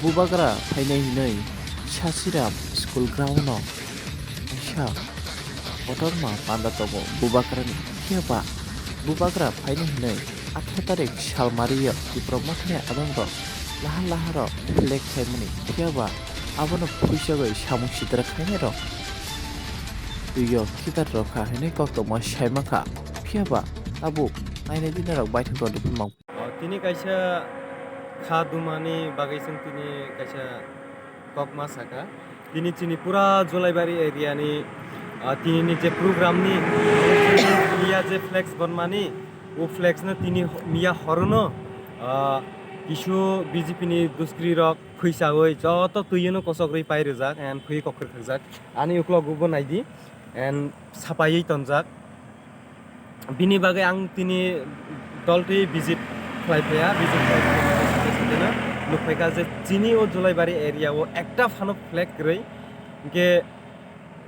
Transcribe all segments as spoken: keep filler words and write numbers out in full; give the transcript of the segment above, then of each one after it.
Bubagra phainai hinwi Sasiram school ground-o kaisa kotorma panda tongo Bubagrani. Phiya ba Bubagra phainai hinwi atharoh tarik salmari-o Tipra Mothani adongrok lahar lahar-o flag khlaimani. Phiya ba abono phuisogwi samung sitra khlainairok twi-o khitar rwkha hinwi koktwma saimankha. Phiya ba tabuk nainai dinarok baithang tongdi phano. O, tini kaisa kha dumani bagwi chwng tini kaisa kokma saka. Tini chini pura Julaibari area ni, ah, tini ni je program ni iya je flex bonmani, o flex no tini ho-, miya horono, ah, kisu B J P ni duskri rok phuisawi joto twi no kosok rwi pai rijak and phui kokhir khakjak. Ani uklok ubo naidi and sapaiwi tonjak. Bini bagwi ang tini doltwi visit khlai phaiya, visit khlai phaiya, site site no nuk phaikha je chini o Julaibari area o ekta phano flag kwrwi, hinkhe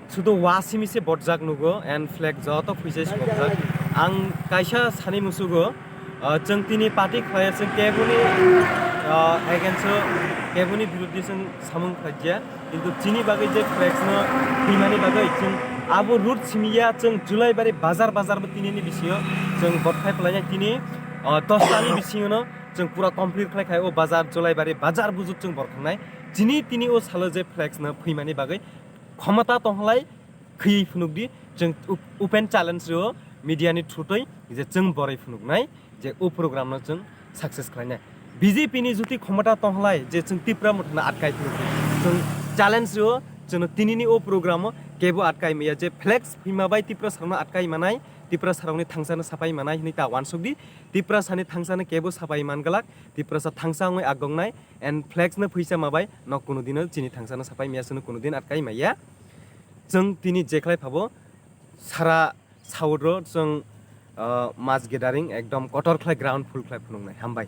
sudo wa simi se botjak nugo and flag joto phuisai se botjak. Ang kaisa sani musugo, ah, chwng tini party khlaiya, chwng keboni, ah, against o, keboni biruddhe chwng samung khlaijya. Kintu chini bagwi je flex no thwimani bagwi chwng abo route simi ya, chwng Julaibari bazar bazar bo tini ni bisingo chwng borthai phlainai tini, o, dos tani bisingo no chwng pura complete khlai khai o bazar Julaibari bazar bujut chwng borkhangnai. Chini tini o salo je flex no thwimani bagwi khomota tonghlai khwi phunuk di chwng op-, open challenge rio media ni thutwi je chwng borai phunuknai. Je o program no chwng success khlainai. B J P ni juti khomota tonghlai je chwng Tipra Mothano atkai phuru, chwng challenge rio, chwngno tinini o program o kebo atkai maya, je flex phima bai Tiprasarokno atkai manai, Tiprasarokni thangsano sapai manai hinwi ta wansuk di. Tiprasani thangsano kebo sapai man glak, Tiprasa thangsa wngwi agongnai and flex no phuisa ma bai no kunu dino chini thangsano sapai maya, chwngno kunu din atkai maya. Chwng tini jekhlai phabo sara South ro chwng, ah, mass gathering ekdom kotor khlai ground full khlai phunuknai. Hambai.